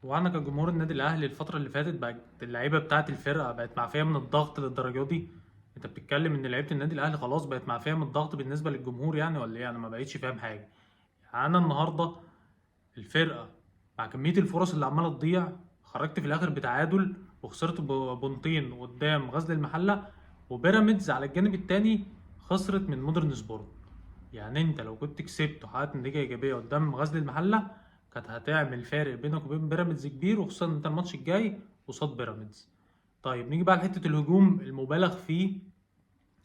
وانا كجمهور النادي الاهلي الفترة اللي فاتت بقت اللعيبة بتاعه الفرقة بقت معفيه من الضغط للدرجة دي. انت بتتكلم ان لعيبة النادي الاهلي خلاص بقت معفيه من الضغط بالنسبة للجمهور يعني ولا ايه؟ انا ما بقتش فاهم حاجة. يعني انا النهارده الفرقة مع كمية الفرص اللي عماله تضيع خرجت في الاخر بتعادل وخسرت بونتين قدام غزل المحلة، وبيراميدز على الجانب الثاني خسرت من مودرن سبورت. يعني انت لو كنت كسبت وحققت نتيجة ايجابية قدام غزل المحلة كانت هتعمل فارق بينك وبين بيراميدز كبير، وخصوصا انت الماتش الجاي قصاد بيراميدز. طيب نيجي بقى لحته الهجوم المبالغ فيه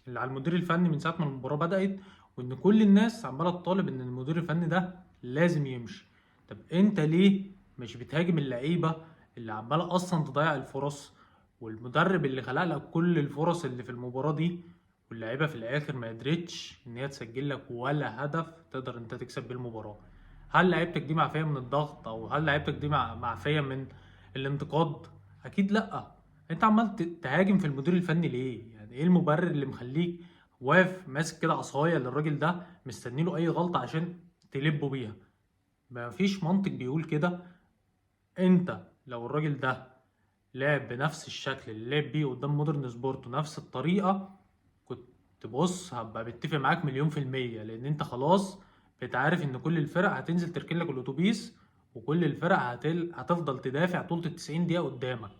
اللي على المدير الفني من ساعة ما المباراة بدات، وان كل الناس عماله تطالب ان المدير الفني ده لازم يمشي. طب انت ليه مش بتهاجم اللعيبة اللي عماله اصلا تضيع الفرص، والمدرب اللي خلق لك كل الفرص اللي في المباراة دي، واللعيبة في الاخر ما قدرتش ان هي تسجل لك ولا هدف تقدر انت تكسب بيه المباراة؟ هل لعيبتك دي معفيه من الضغط، او هل لعيبتك دي معفيه من الانتقاد؟ اكيد لا. انت عمال تهاجم في المدير الفني ليه؟ يعني ايه المبرر اللي مخليك واقف ماسك كده عصاية للراجل ده مستني له اي غلطه عشان تلبه بيها؟ مفيش منطق بيقول كده. انت لو الراجل ده لعب بنفس الشكل اللي لعب بيه قدام مودرن سبورت ونفس الطريقة، كنت بص هبقى متفق معاك 1,000,000%، لان انت خلاص بتعرف ان كل الفرق هتنزل تركن لك الاتوبيس، وكل الفرق هتفضل تدافع طول 90 دقيقة قدامك.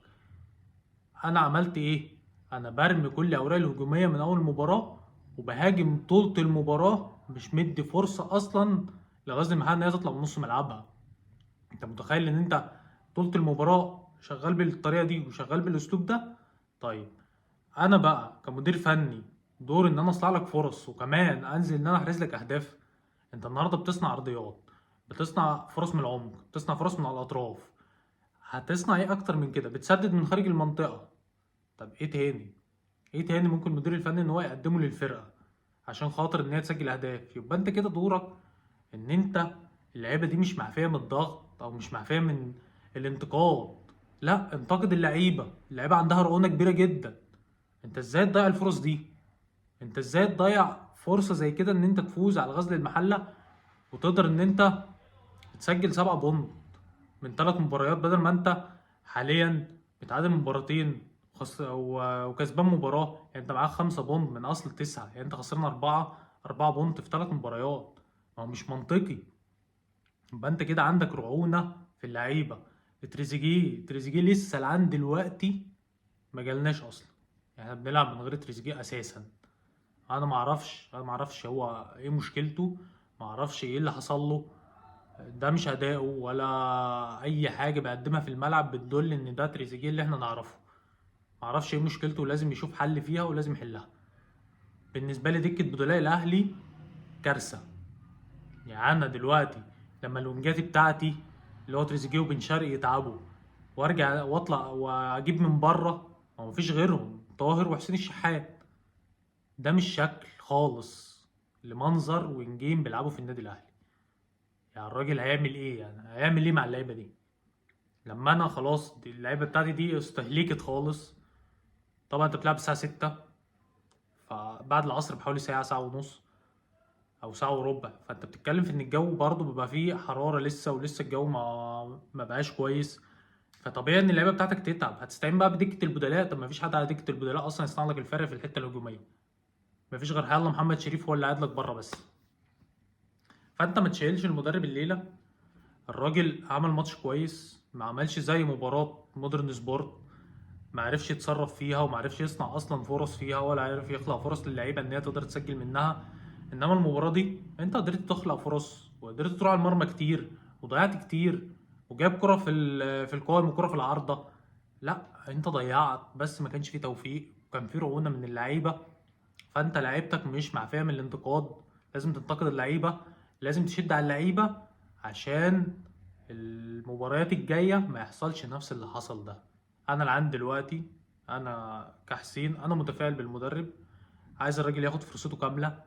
انا عملت ايه؟ انا برمي كل اوراق الهجومية من اول مباراة وبهاجم طولة المباراة، مش مدي فرصة اصلا لغزل المحلة ان هي تطلع من نص ملعبها. انت متخيل ان انت طولة المباراة شغال بالطريقة دي وشغال بالاسلوب ده؟ طيب انا بقى كمدير فني دور ان انا اصنع لك فرص، وكمان انزل ان انا احرز لك اهداف. انت النهارده بتصنع عرضيات، بتصنع فرص من العمق، بتصنع فرص من على الاطراف، هتصنع ايه اكتر من كده؟ بتسدد من خارج المنطقة. طب ايه تاني؟ ايه تاني ممكن المدير الفني ان هو يقدمه للفرقة عشان خاطر ان هي تسجل اهداف؟ يبقى انت كده دورك ان انت اللعيبة دي مش معفيه من الضغط او مش معفيه من الانتقاد، لا انتقد اللعيبة. اللعيبة عندها رعونة كبيرة جدا. انت ازاي تضيع الفرص دي؟ انت ازاي تضيع فرصة زي كده ان انت تفوز على غزل المحلة وتقدر ان انت تسجل 7 بونت من 3 مباريات، بدل ما انت حاليا متعادل مباراتين وكسبان مباراة؟ يعني انت معاك 5 بونت من اصل 9، يعني انت خسران 4 بونت في 3 مباريات. ما هو مش منطقي. يبقى انت كده عندك رعونة في اللعيبة. تريزيجيه لسه لعند دلوقتي ما جالناش اصلا، يعني احنا بنلعب من غير تريزيجيه اساسا. انا ما اعرفش هو ايه مشكلته، ما اعرفش ايه اللي حصل له. ده مش اداؤه ولا اي حاجة بيقدمها في الملعب بتدل ان ده تريزيجيه اللي احنا نعرفه. ما اعرفش ايه مشكلته، ولازم يشوف حل فيها ولازم يحلها. بالنسبة لي دكه بدلاء الاهلي كارثة. يعني انا دلوقتي لما الونجاتي بتاعتي اللي هو تريزيجيه وبن شرقي يتعبوا، وارجع واطلع واجيب من بره، ما هو مفيش غيرهم، طاهر وحسين الشحات. ده مش شكل خالص لمنظر وينجين بيلعبوا في النادي الاهلي. يعني الراجل هيعمل ايه؟ يعني هيعمل ايه مع اللعيبة دي لما انا خلاص دي اللعيبة بتاعتي دي استهلكت خالص؟ طبعا انت بتلعب الساعة 6، فبعد العصر بحوالي ساعة، ساعة ونص او ساعة وربع، فانت بتتكلم في ان الجو برضه بيبقى فيه حرارة لسه، ولسه الجو ما بقاش كويس. فطبيعي ان اللعيبة بتاعتك تتعب. هتستعين بقى بدكه البدلاء. طب ما فيش حد على دكه البدلاء اصلا يصنع لك الفرق في الحتة الهجومية، ما فيش غير حيالله محمد شريف هو اللي قاعد لك بره بس. فانت ما تشيلش المدرب الليلة. الراجل عمل ماتش كويس، ما عملش زي مباراة مودرن سبورت، ما عرفش يتصرف فيها وما عرفش يصنع اصلا فرص فيها، ولا عرف يخلق فرص للعيبة ان هي تقدر تسجل منها. انما المباراة دي انت قدرت تخلق فرص وقدرت تروح على المرمى كتير وضيعت كتير، وجاب كره في القائم وكره في العارضة. لا انت ضيعت بس ما كانش فيه توفيق، وكان فيه رعونة من اللعيبة. فانت لعيبتك مش معفيه من الانتقاد، لازم تنتقد اللعيبة، لازم تشد على اللعيبة عشان المباريات الجاية ما يحصلش نفس اللي حصل ده. انا اللي عندي دلوقتي، انا كحسين انا متفائل بالمدرب، عايز الراجل ياخد فرصته كاملة.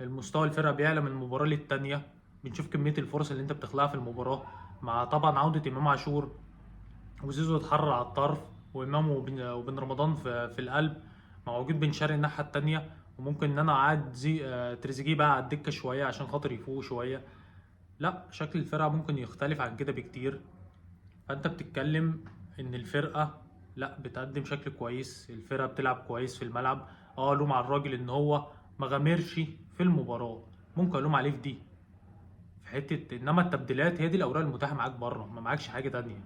المستوى الفرقة بيعلى من مباراة للتانيه، بنشوف كمية الفرص اللي انت بتخلقها في المباراة، مع طبعا عوده امام عاشور وزيزو اتحرر على الطرف، وامام وبن رمضان في القلب، مع وجود بن شرقي الناحية التانية، وممكن ان انا اقعد تريزيجيه بقى على الدكة شوية عشان خاطر يفوق شوية. لا شكل الفرقة ممكن يختلف عن كده بكتير. فانت بتتكلم ان الفرقة لا بتقدم شكل كويس، الفرقة بتلعب كويس في الملعب. لوم على الراجل ان هو ما غامرش في المباراة، ممكن الوم عليه في دي في حتة، انما التبديلات هي دي الاوراق المتاحة معاك بره، ما معاكش حاجة تانية.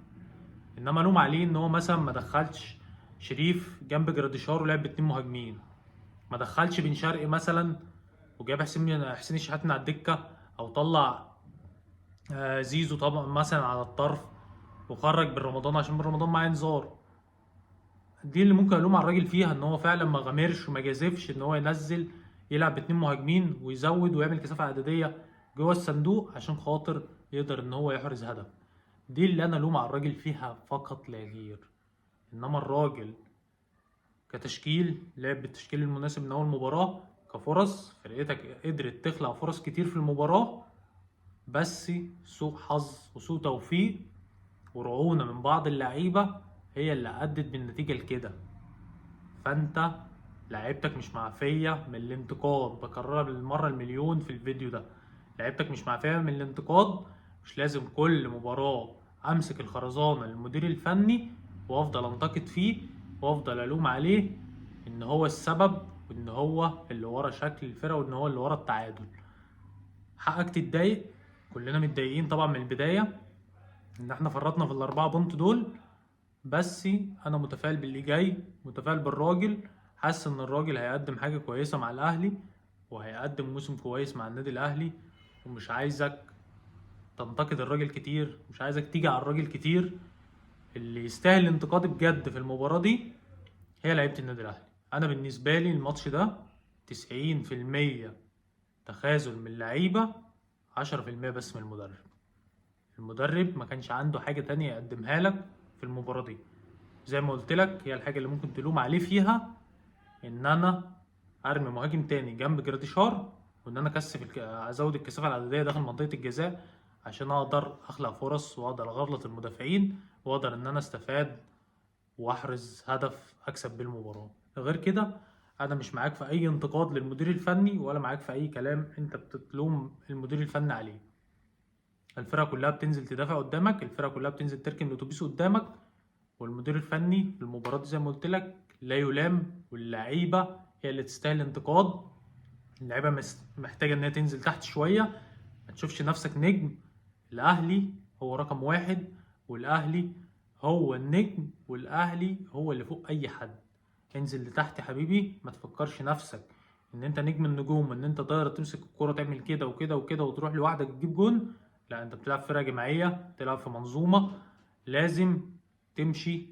انما لوم عليه ان هو مثلا ما دخلش شريف جنب جراديشار ولعب باتنين مهاجمين، ما دخلش بن شرقي مثلا وجاب حسين الشحات من على الدكة، او طلع زيزو طبعا مثلا على الطرف وخرج بن رمضان عشان بن رمضان معاه انذار. دي اللي ممكن الوم على الراجل فيها، ان هو فعلا ما غامرش وما جازفش ان هو ينزل يلعب باتنين مهاجمين ويزود ويعمل كثافة عددية جوه الصندوق عشان خاطر يقدر ان هو يحرز هدف. دي اللي انا الوم على الراجل فيها فقط لا غير. انما الراجل كتشكيل لعب بالتشكيل المناسب من اول مباراة، كفرص فرقتك قدرت تخلق فرص كتير في المباراة، بس سوء حظ وسوء توفيق ورعونه من بعض اللعيبة هي اللي ادت بالنتيجة لكده. فانت لعيبتك مش معفيه من الانتقاد، بكررها بالمرة المليون في الفيديو ده، لعيبتك مش معفيه من الانتقاد. مش لازم كل مباراة امسك الخرزانه للمدير الفني وافضل انتقد فيه وافضل الوم عليه ان هو السبب وان هو اللي ورا شكل الفرقة وان هو اللي ورا التعادل. حقك تتضايق، كلنا متضايقين طبعا من البداية ان احنا فرطنا في ال4 بونت دول، بس انا متفائل باللي جاي، متفائل بالراجل، حاسس ان الراجل هيقدم حاجة كويسة مع الاهلي وهيقدم موسم كويس مع النادي الاهلي. ومش عايزك تنتقد الراجل كتير، مش عايزك تيجي على الراجل كتير. اللي يستاهل الانتقاد بجد في المباراة دي هي لعيبة النادي الاهلي. انا بالنسبة لي الماتش ده 90% تخاذل من اللعيبة، 10% بس من المدرب. المدرب ما كانش عنده حاجة تانية يقدمها لك في المباراة دي. زي ما قلت لك، هي الحاجة اللي ممكن تلوم عليه فيها ان انا ارمي مهاجم تاني جنب جراديشار، وان انا ازود الكثافة العدديه داخل منطقة الجزاء عشان اقدر اخلق فرص واقدر اغلط المدافعين واقدر ان انا استفاد واحرز هدف اكسب بيه المباراة. غير كده انا مش معاك في اي انتقاد للمدير الفني ولا معاك في اي كلام انت بتلوم المدير الفني عليه. الفرقة كلها بتنزل تدافع قدامك، الفرقة كلها بتنزل تركن الاتوبيس قدامك، والمدير الفني في المباراة دي زي ما قلت لك لا يلام، واللعيبة هي اللي تستاهل انتقاد. اللعيبة محتاجه ان هي تنزل تحت شوية، ما تشوفش نفسك نجم. الاهلي هو رقم 1، والاهلي هو النجم، والاهلي هو اللي فوق اي حد. انزل لتحت يا حبيبي، ما تفكرش نفسك ان انت نجم النجوم، ان انت تقدر تمسك الكرة تعمل كده وكده وكده وتروح لوحدك تجيب جون. لا، انت بتلعب فرقة جماعية، بتلعب في منظومة لازم تمشي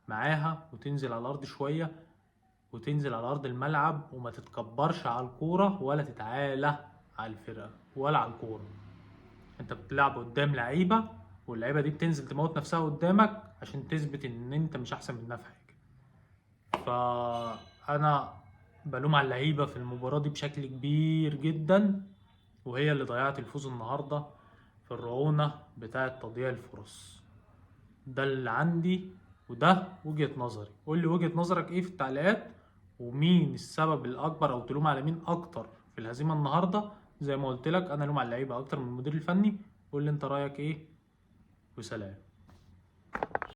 معاها وتنزل على الارض شوية، وتنزل على ارض الملعب وما تتكبرش على الكورة ولا تتعالى على الفرقة ولا على الكورة. انت بتلعب قدام لعيبة، واللعيبة دي بتنزل تموت نفسها قدامك عشان تثبت ان انت مش احسن منها في حاجة. فانا بلوم على اللعيبة في المباراة دي بشكل كبير جدا، وهي اللي ضيعت الفوز النهاردة في الرعونة بتاعة تضييع الفرص. ده اللي عندي وده وجهة نظري. قول لي وجهة نظرك ايه في التعليقات، ومين السبب الاكبر او تلوم على مين اكتر في الهزيمة النهاردة. زي ما قلت لك انا لوم على اللعيبة اكتر من المدير الفني. قول لي انت رايك ايه، وسلام.